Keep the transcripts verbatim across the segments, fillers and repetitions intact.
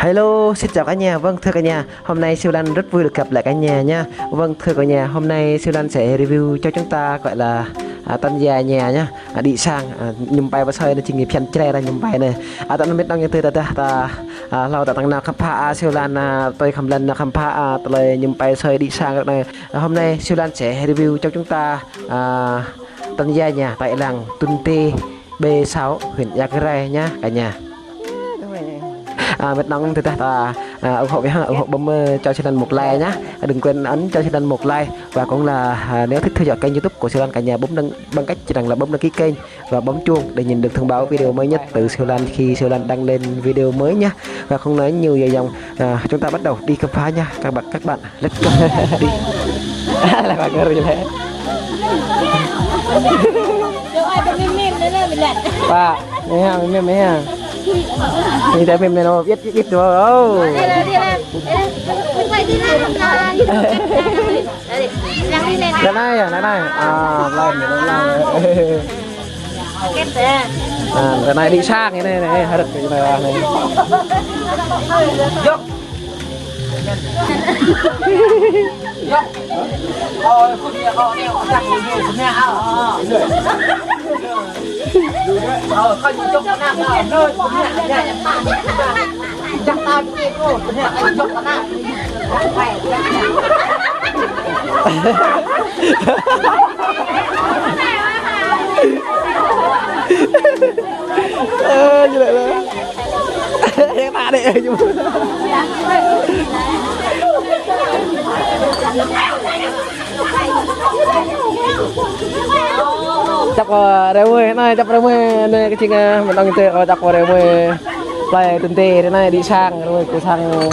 Hello, xin chào cả nhà. Vâng, thưa cả nhà, hôm nay Siu Lan rất vui được gặp lại cả nhà nha. Vâng, thưa cả nhà, hôm nay Siu Lan sẽ review cho chúng ta gọi là, à, tân gia nhà nhá. À, đĭ sang, à, mơñum pai pơsơi anai či ngă phiăn čơđai ra mơñum pai anai. À, ta anŭn mĕt nong yang tơ ta dah, ta, à, hlâo ta tăng nao khám phá, à, Siu Lan, à, tui khăm lĕn nao khám phá, à, tơlơi mơñum pai pơsơi đĭ sang anai. À, hôm nay Siu Lan sẽ review cho chúng ta, à, tân gia nhà tại làng Tun Tê, B sáu, huyện Ia Grai nhá cả nhà. À, mĕt nong tơ ta, à, ủng hộ với ha, ủng hộ bấm, ờ, cho Siu Lan một like nhá. Đừng quên ấn cho Siu Lan một like. Và cũng là, à, nếu thích theo dõi kênh YouTube của Siu Lan cả nhà bấm đăng, bằng cách chỉ rằng là bấm đăng ký kênh và bấm chuông để nhận được thông báo video mới nhất từ Siu Lan khi Siu Lan đăng lên video mới nhá. Và không nói nhiều dài dòng, à, chúng ta bắt đầu đi khám phá nha các bạn, các bạn. Let's go. Đi. Lah, bang ngeri lah. Pak, anai ha, mim, mim, anai ha. Anai ta mim, anai, oh, jet, jet, jet, oh. Anai, anai, anai. À, anai, anai. À, anai đĭ sang anai, anai, hơrĕk anai, anai. Ơ, jelek lah. Yang tak ada je. Čăp kơ rơmơi anai, čăp rơmơi anai kơ čing, ah, mơ̆n ong tơ kơ čăp kơ rơmơi. Plei Tun Tê anai đĭ sang, rơmơi kơ sang.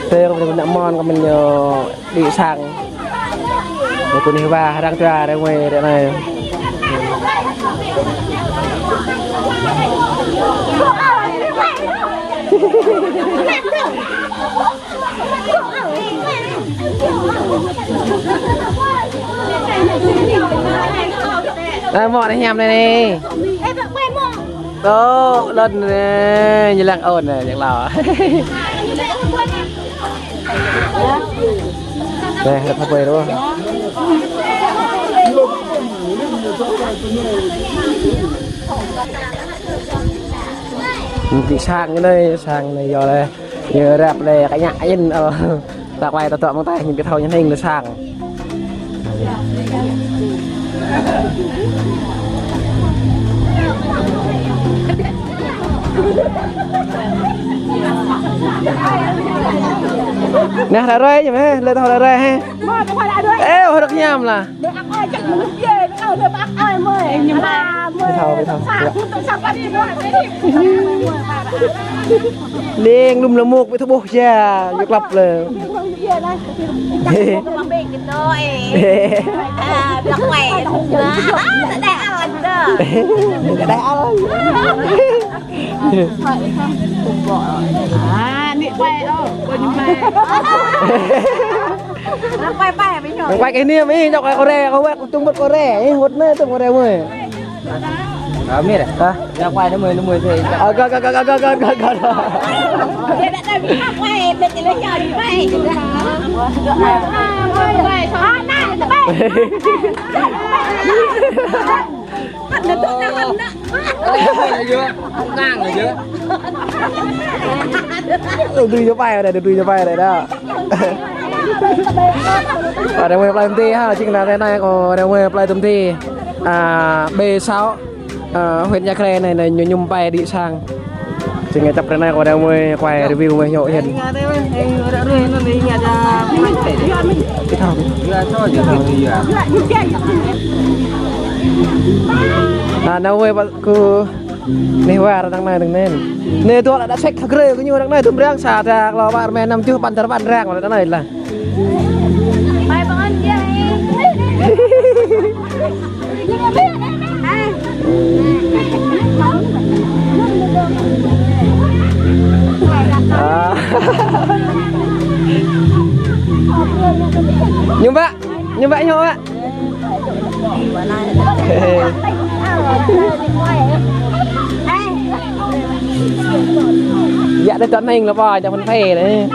Tơ kơ mơ̆n nă mon kơ mơ̆n ñu đĭ sang. Kơ anai wa, arăng tua rơmơi ră anai. Ơ, mŏ anai hiam anai anai. Ơ, bă quay mŏ. Tơ, lŏn anai, ñu lăng ôn anai, ñu lăng. Anai, lăng quay rồi. Ñu đĭ sang anai, sang anai yơh lĕ. Ñu răp lĕ kơ ñă in, ơ. Ta quay ta tŏ mơ̆ng taih ñu kơ thâo ñu hning lĕ sang. Anai ră ruai ñu mơ̆, lĕ thâo ră ruai hă. Ơ, hơrơ̆k hiam lah. Ling lum lơmuk ƀu thâo ƀuh ja, ñu klăp lĕ. Đang quay kơ anai, mi, ñu quay kơ Kore, kơ wơ̆t, tŭm wơ̆t Kore, ih, wơ̆t anai tŭm Kore mơi. Amir, hă? Đang quay nó mơi, nó mơi thế. Ơ, gơ̆, gơ̆, gơ̆. Tơdơi ñu pai, tơdơi ñu pai đah. Kơ rơmơi plei Tun Tê hă, čing anai anai, kơ rơmơi plei Tun Tê. À, B sáu, à, huyện Ia Grai anai, anai ñu mơñum pai đĭ sang. Čing ngă čăp ră anai kơ rơmơi quay review mơi ñu hiam. À, anai mơi ƀă kơ anai wa ră anai, anai. Anai tơl đa sek hơgrê kơ ñu ră anai tŭm răng sa ta klâo ƀar mơi năm tơjuh păn tơl păn răng ră anai lah. À. Ñu ƀă, ñu ƀă ñu ƀă. Yă đe tơneng lă pă, čang phun phê đe.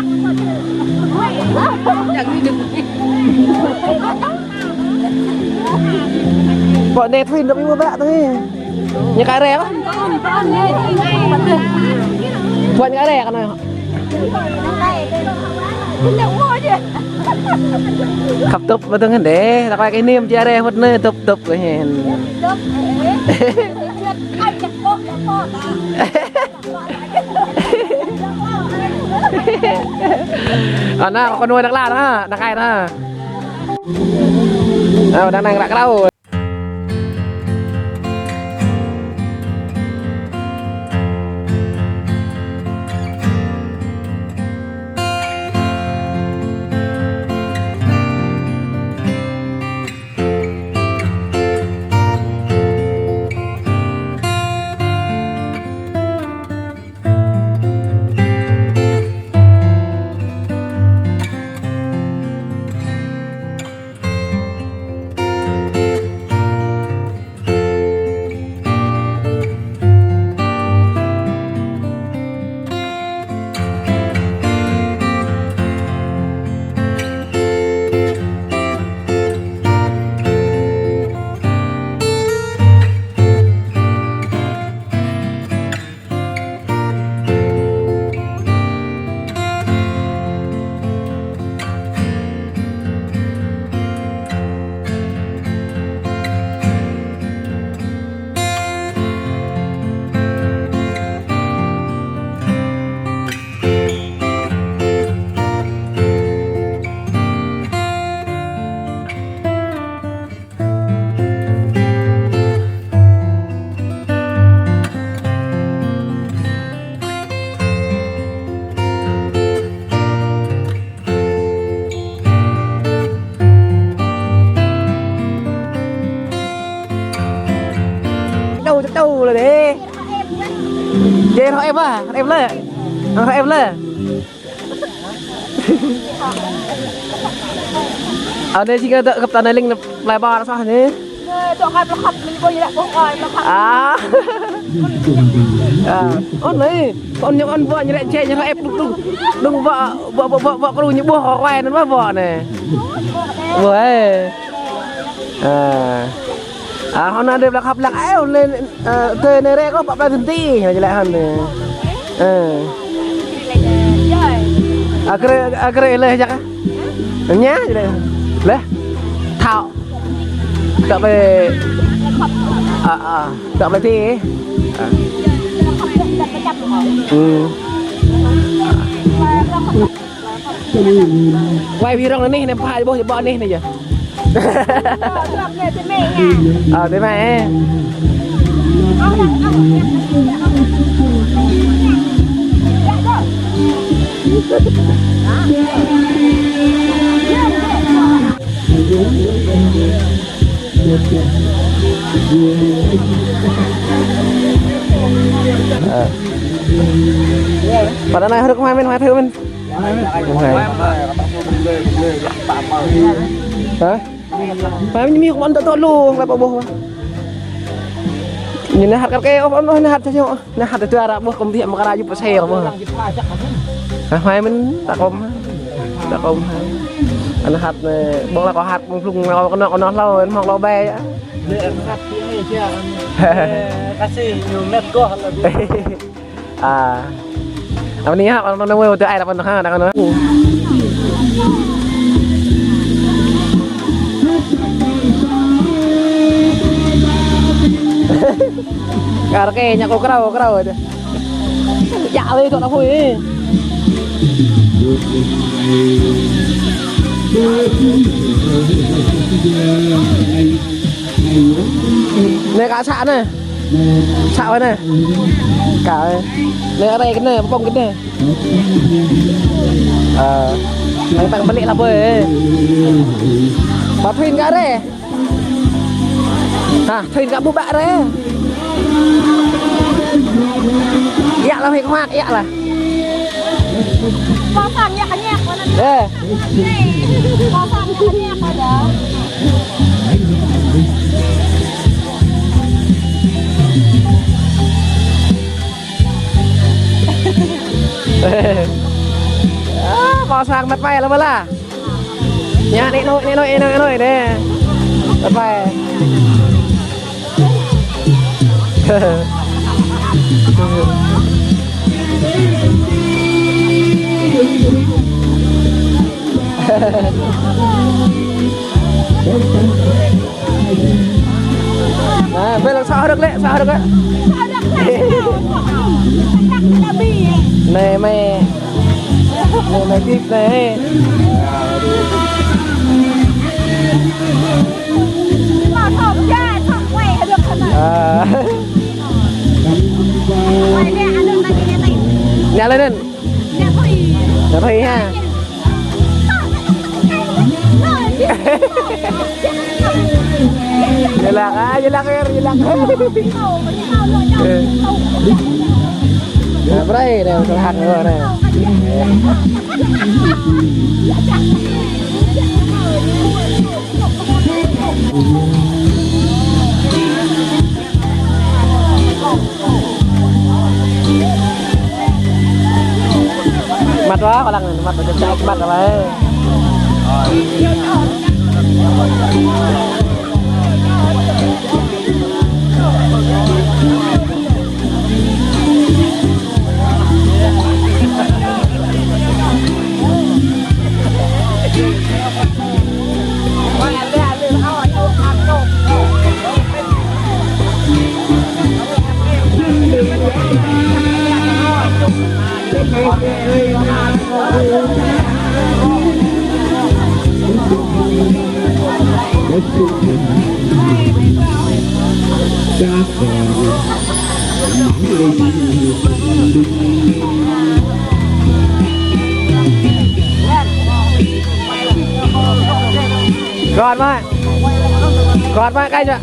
Pơ đe thŭn dŏ ƀing ƀă tui. Ñu kare pă? Pơ ñu kare kơ anai. Khăp tŭp ƀă tơngan đe, ta kơ kơ niêm či are hŭt anai tŭp tŭp kơ hen. Anai kơ nuai đak la ha, đak ai ha. Ơ, đang đang đak rau. Đâu, đâu là để. Dê thôi em à, em lơ. Thôi em lơ. Anai či kơ găp tơnai ling plei ƀar soh anai. Anai, tŏ kơ plei khăp, mĭn ƀơi lĕ ƀuh kơ plei khăp. Ah. Ah. Ôn anai, ôn ñu ôn ƀuh ñu lĕ čê ñu ep đung đung. Đung ƀuh, ƀuh, ƀuh, ƀuh, ƀuh kru ñu ƀuh kơ kuai anŭn mă ƀuh anai. Ƀuh, ơ. Ah. Ah, hŏ anai đe plei khăp lăng ai, ơ, tơ anai rĕ kơ pă plei tơnti, ñu lĕ hŏ anai. Ơ. Agre, agre leh jak. Ñu lĕ. Leh. Thâo. Tŏ plei. Ah, ah. Tŏ plei ti. Ah. Hmm. Wai ƀing rŏng anih anai, pha ƀuh ƀă anih anai yơh. Ơ, tui mă, ơ. Ơ. Pă anai hrup hmai mĭn, hmai phê mĭn. Hmai. Hă? Hmai mĭn ñu mĭn kơ ƀôn tŏ tŏ lu, hmai pă ƀuh. Ñu anai hăt kar kê, ôh, ôh, anai hăt čơčô. Anai hăt tơtui ară ƀuh kơm tiă mă kơ ară yŭp pơsê kơ ƀuh. Hă, hmai mĭn, ta kơm. Ta kơm hă. Anai hăt anai, ƀơ̆ng lă kơ hăt, mơ̆ng plung, kơ anŏ, kơ anŏ hlâo, mơ̆ng hlâo ƀe. Anai hăt tiă anai. Kasih ñu met goh lă. Ah. Apa ni ya, orang orang wei, ai apa nak, nak, nak. Kar kê ñu kơ krao, krao đe. Yă lĕ tŏ anai phui. Anai kơ să anai. Să wai anai. Kơ. Anai arăng kơ anai, pơpŏng kơ anai. Ơ. Tăng tăng bơlĭ lă ƀơi. Pă thŭn kơ arăng. Hă, thŭn kơ ƀu ƀă arăng. Yă lă hĭ kơ hmăk, yă lă. Kơ sang yă kơ ñăk kơ anai. Ơ. Kơ sang yă kơ ñăk kơ anai. Ơ, kâo sang mĕt ƀai lă bơ lah. Ñu anai anŭn, anai anŭn, anai anŭn, anai anŭn, anai. Mĕt ƀai. Anai, ƀơi lăng sa hrŏk lĕ, sa hrŏk lĕ. Anai, mĕt. Anai, mĕt tip anai. Ơ. Anai lĕ anŭn. Anai thâo ha. Yơh lah, ah, yơh lah, yơh lah. Ơ. Anai, brơi, anai, kơlăk, anai. Măt wa, kơlăk anai, măt wa, măt wa. Gọt mă. Gọt mă, kai čă.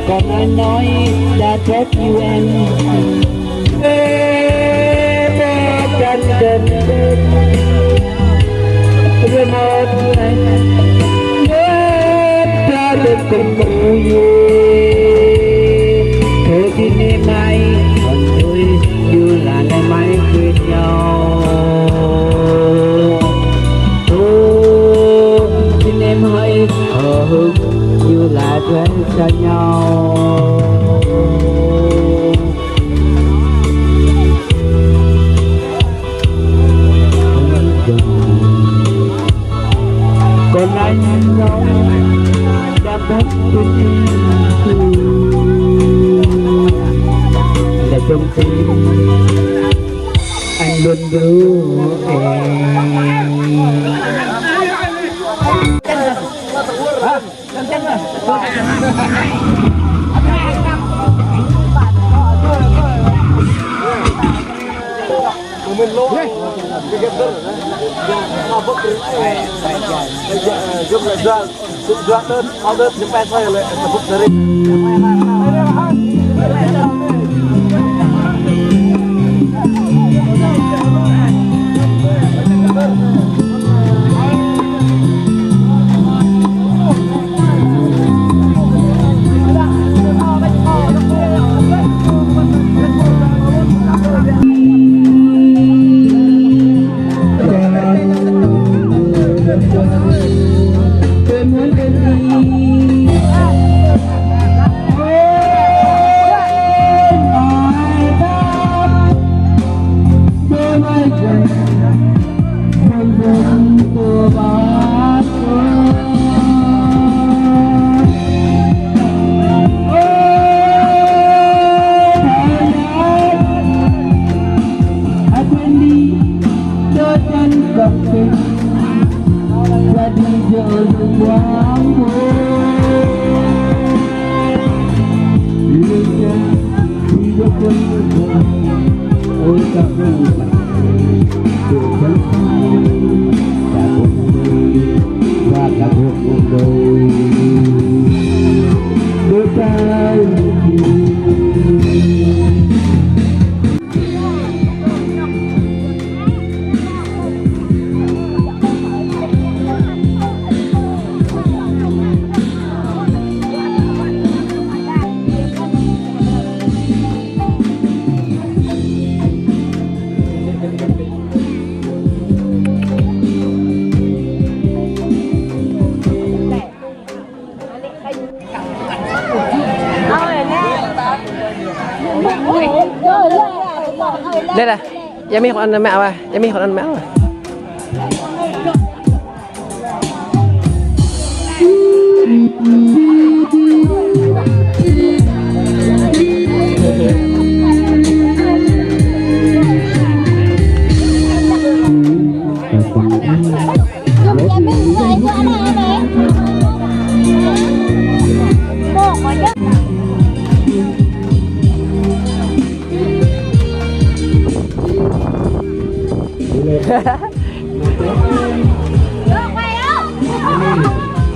Kâo anai anai, đa tơt U N. Ơ, đa tơt U N. Rơmot, ơ, đa tơt kơmui. Thơ bi ne mai, kon tui, yua la ne mai kơ ñu. Thơ bi ne mai, hơ hưng, yua la tuan sa ñu. Anh luôn đủ em. Đây này, em đi còn ăn mẹ rồi, em đi còn ăn mẹ rồi.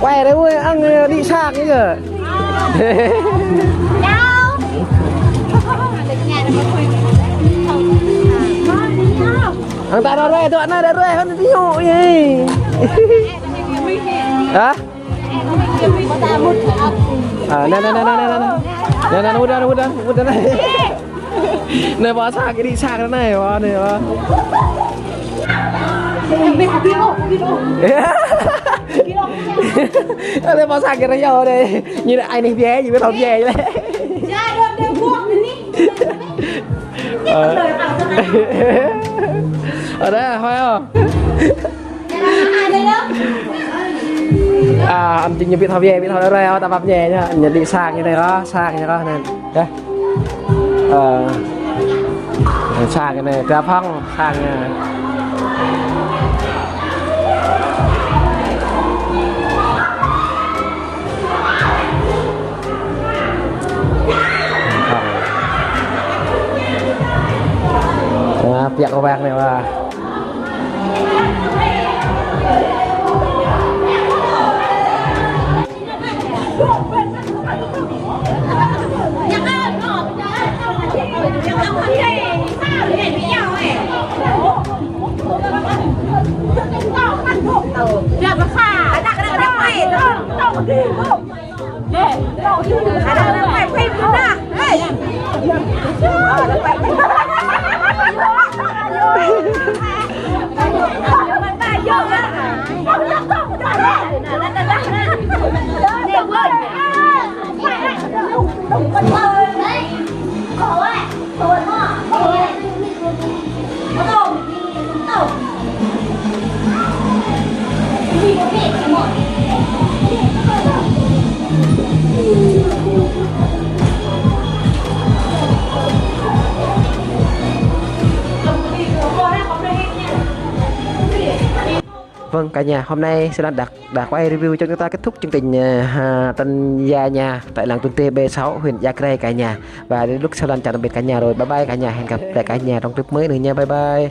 Quay đấy ui, ăn đi sang ấy kìa. Ăn ta đó rồi, tôi ăn đây rồi, ăn tí nhụ gì. Hả? À, nè, nè, nè. Nè, nè, nè, udah, udah, udah, nè. Nè, bă sang, kơ đi sang nè, bă, nè, bă. Nè, bă sang kơ rơyâo nè. Ñu nè, ai nè biă, ñu ƀu thâo biă lĕ. Ờ. Ở đây, hơi không? À, ăn chính ñu ƀu thâo biă, ƀu thâo rơyâo, ta pap ñe ñu, ñu đi sang ñu nè, kơ, sang ñu kơ, nè. Kơ. Ờ. Sang ñu nè, ta phăng, sang ñu. Nah, piak kơ bang nè, wah. Vâng, cả nhà, hôm nay Sơlan đã, đã quay review cho chúng ta kết thúc chương trình, ờ, ha, Tân Gia Nhà tại làng Tuần Tê B sáu, huyện Ia Grai, cả nhà. Và đến lúc Sơlan chào tạm biệt cả nhà rồi. Bye bye cả nhà, hẹn gặp lại cả nhà trong clip mới nữa nha. Bye bye.